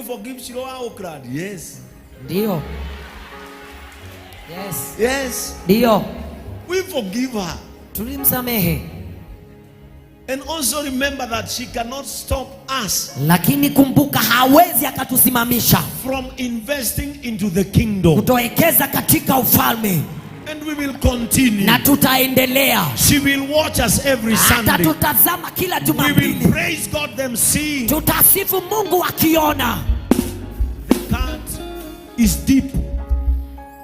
you forgive Shiloah Okrad? Yes. Ndio. Yes. Yes. Ndio. We forgive her. Tulimsamehe. And also remember that she cannot stop us Lakini kumbuka hawezi akatusimamisha from investing into the kingdom. Kutowekeza katika ufalme. And we will continue. Na tutaendelea. She will watch us every Sunday. Atatutazama kila We will Jumapili. Praise God them seeing. Tutasifu Mungu akiona. The cut is deep.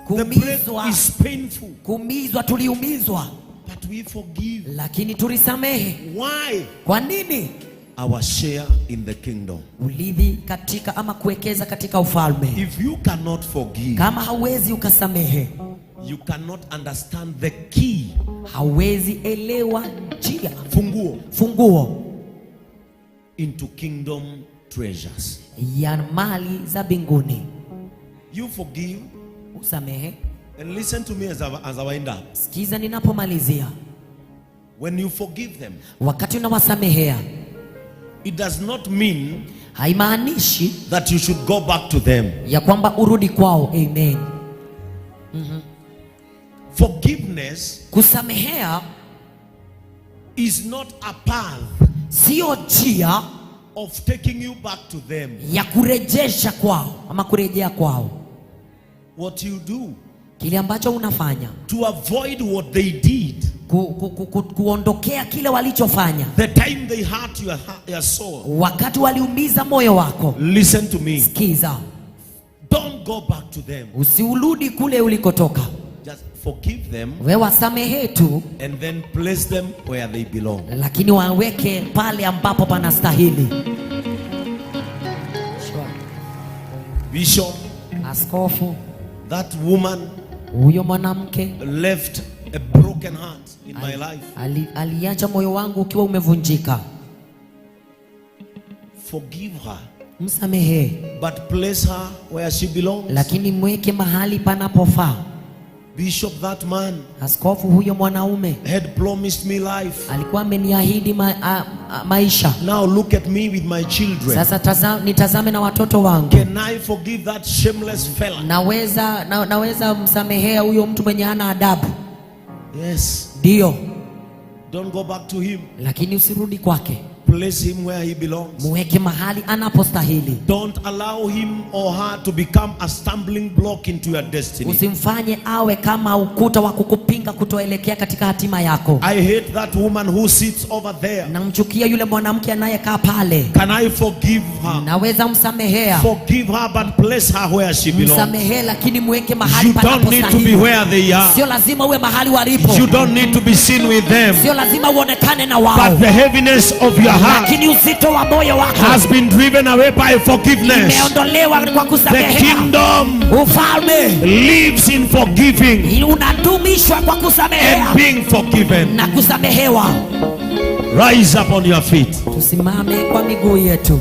The break Kuumizwa, is painful. Kuumizwa, tuliumizwa, But we forgive. Lakini tulisamehe. Why? Kwa nini? Our share in the kingdom. Urithi katika ama kuwekeza katika ufalme. If you cannot forgive, Kama hauwezi ukasamehe, you cannot understand the key, hauwezi elewa njia, funguo, funguo into kingdom treasures. Ya mali za mbinguni. You forgive Usamehe. And listen to me as I wind up. Sikiza ninapomalizia. When you forgive them, Wakati unawasamehea, it does not mean haimaanishi that you should go back to them. Ya kwamba urudi kwao. Amen. Forgiveness Kusamehea is not a path sio njia of taking you back to them. Ya kurejesha kwao ama kurejea kwao. What you do Kile ambacho unafanya to avoid what they did, ku, kuondokea kile walichofanya, the time they hurt your soul. Wakati waliumiza moyo wako. Listen to me. Sikiza, Don't go back to them. Usiurudi kule ulikotoka. Just forgive them We wasamehe tu, and then place them where they belong. Lakini waweke pale ambapo panastahili. Sure. Bishop, Askofu, that woman huyo mwanamke left a broken heart in my life. Aliacha moyo wangu ukiwa umevunjika. Forgive her, Msamehe, but place her where she belongs. Lakini mweke mahali panapofaa. Bishop, that man Askofu, huyo mwanaume had promised me life. Alikuwa ameniahidi maisha. Now look at me with my children. Sasa nitazame na watoto wangu. Can I forgive that shameless fella? Naweza msamehea huyo mtu mwenye hana adabu? Yes. Ndio, Don't go back to him. Lakini usirudi kwake. Place him where he belongs. Muweke mahali anapostahili. Don't allow him or her to become a stumbling block into your destiny. Usimfanye awe kama ukuta wa kukupinga kutoelekea katika hatima yako. I hate that woman who sits over there. Namchukia yule mwanamke anayekaa pale. Can I forgive her? Naweza msamehea? Forgive her, but place her where she belongs. Msamehee, lakini mweke mahali You don't need to be panapostahili. where they are. Sio lazima uwe mahali walipo. You don't need to be seen with them. Sio lazima uonekane na wao. But the heaviness of your heart Lakini uzito wa moyo wako has been driven away by forgiveness. Imeondolewa kwa The kusamehea. Kingdom Ufalme lives in forgiving unadumishwa kwa kusamehea and being forgiven. Na kusamehewa. Rise up on your feet. Tusimame kwa miguu yetu.